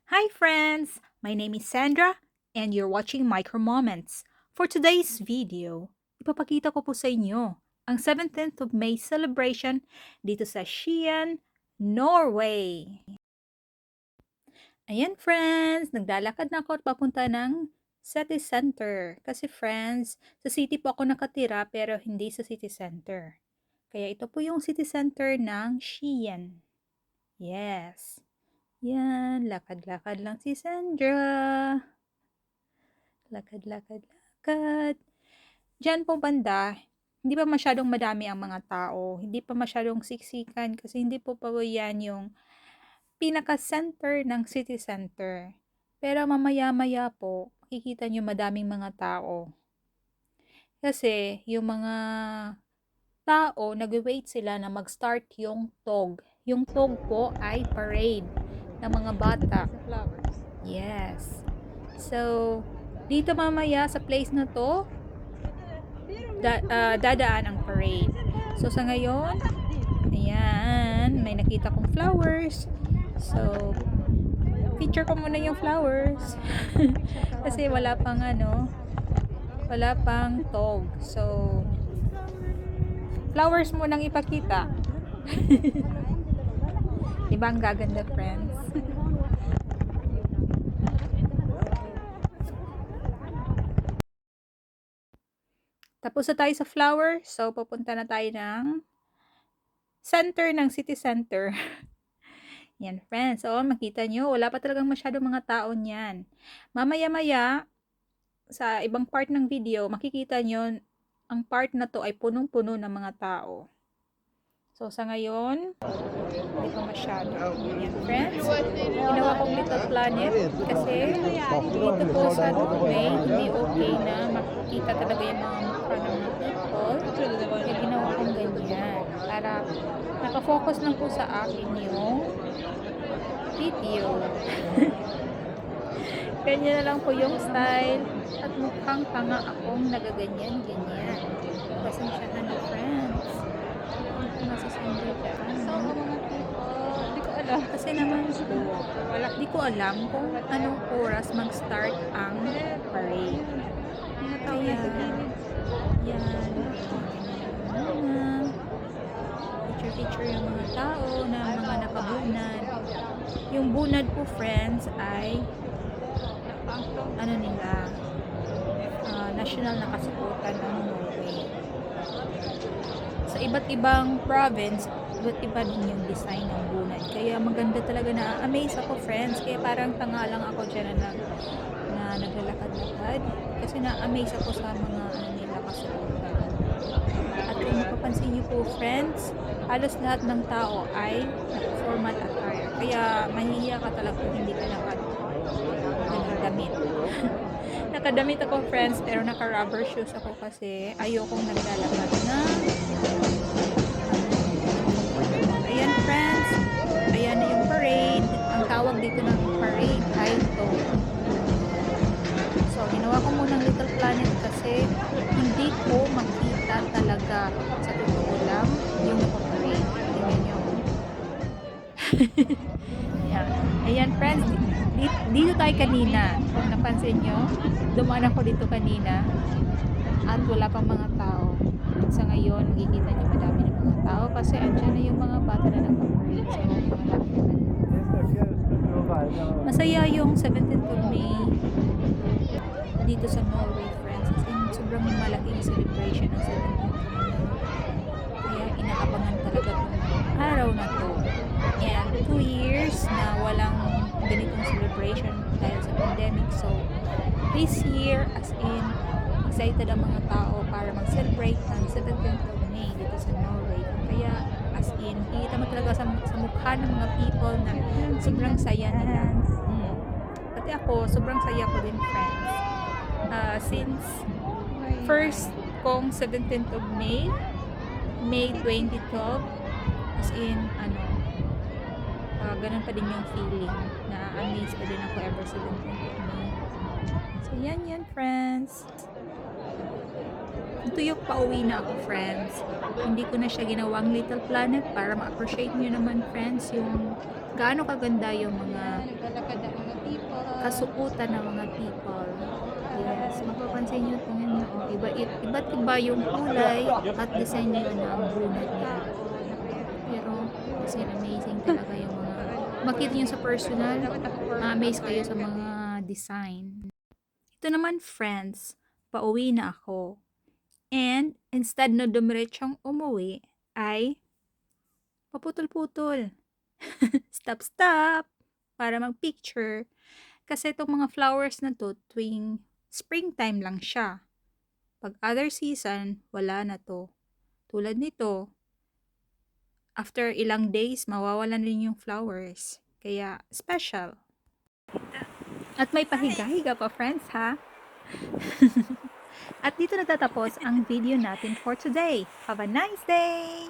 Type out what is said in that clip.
Hi friends! My name is Sandra and you're watching Micro Moments. For today's video, ipapakita ko po sa inyo ang 17th of May celebration dito sa Skien, Norway. Ayan friends, naglalakad na ako at papunta ng city center. Kasi friends, sa city po ako nakatira pero hindi sa city center. Kaya ito po yung city center ng Skien. Yes. Yan, lakad-lakad lang si Sandra. Lakad, lakad, lakad. Diyan po banda, hindi pa masyadong madami ang mga tao. Hindi pa masyadong siksikan kasi hindi po pa yan yung pinaka-center ng city center. Pero mamaya-maya po, makikita nyo madaming mga tao. Kasi yung mga tao, nag-wait sila na mag-start yung tog. Yung tog po ay parade ng mga bata. Yes. So, dito mamaya sa place na to, dadaan ang parade. So, sa ngayon, ayan, may nakita kong flowers. So, picture ko muna yung flowers. Kasi wala pang tog. So, flowers mo nang ipakita. Diba ang gaganda, friends? Tapos na tayo sa flower. So, pupunta na tayo ng center ng city center. Yan, friends. So, makita nyo, wala pa talagang masyadong mga tao niyan. Mamaya-maya, sa ibang part ng video, makikita nyo, ang part na to ay punong-puno ng mga tao. So, sa ngayon, hindi pa masyado. Yan, friends. Ginawa kong little planet kasi dito po sa Norway, hindi okay na makikita talaga yung mga mukha ng mga people. Kaya ginawa kong ganyan. Para nakafocus lang po sa akin yung video. Ganyan na lang po yung style at mukhang tanga akong nagaganyan-ganyan. Pasensyahan na, friends. Masasanda dyan. So, ang mga people, hindi ko alam. Kasi naman po, di ko alam kung anong oras mag-start ang parade. Kaya, yan. Picture-picture yung mga tao na mga nakabunad. Yung bunad po, friends, ay national na kasuotan ng Norway. Sa iba't ibang province, iba't iba din yung design ng bunad. Kaya maganda talaga, na-amaze ako, friends. Kaya parang tanga lang ako dyan na naglalakad-lakad. Kasi na-amaze ako sa mga nila kasuotan. At kung mapapansin niyo po, friends, halos lahat ng tao ay formal attire. Kaya mahihiya ka talaga kung hindi ka nakadamit. Nakadamit ako, friends, pero naka-rubber shoes ako kasi ayokong naglalakad na. Ayan, friends. Ayan na yung parade. Ang tawag dito ng parade ay tog. So, ginawa ko munang little planet kasi hindi ko makita talaga sa totoo lang yung nakaparade. Tingnan nyo. Ayan. Ayan, friends. Dito tayo kanina. Kung napansin nyo, dumaan ako dito kanina at wala pang mga tao. At sa ngayon, makikita nyo madami ng mga tao kasi andyan na yung mga bata na nagpaparade. So, masaya yung 17th of May dito sa Norway, friends. As in, sobrang malaking celebration ng 17th of May. Kaya inaabangan talaga itong araw na to. And 2 years na walang ganitong celebration dahil sa pandemic. So, this year, as in, excited ang mga tao para mag-celebrate ng 17th of May dito sa Norway. Kaya, as in, kita mo talaga sa mukha ng mga people na sobrang saya nila. Pati ako, sobrang saya ko din, friends. Since first kong 17th of May 2012, as in, ganun pa din yung feeling na amazed pa din ako ever 17th of May. So, yan, friends. Tuyok pa uwi na ako, friends. Hindi ko na siya ginawang little planet para ma-appreciate nyo naman, friends, yung gaano kaganda yung mga naglalakad ang mga kasuotan ng mga people. Yes, mapapansin niyo, tingnan niyo, oh, iba't iba yung kulay at disenyo ng bunot nila. Pero as in amazing talaga yung mga makita niyo sa personal, Dapat naka-formal ma-amaze ako kayo ngayong sa gabi. mga design. Ito naman friends, pauwi na ako. And instead na dumiretsong umuwi, ay paputol-putol. Stop, stop! Para mag-picture. Kasi itong mga flowers na to, tuwing springtime lang siya. Pag other season, wala na to. Tulad nito, after ilang days, mawawalan din yung flowers. Kaya, special. At may pahiga-higa pa, friends, ha? At dito natatapos ang video natin for today. Have a nice day!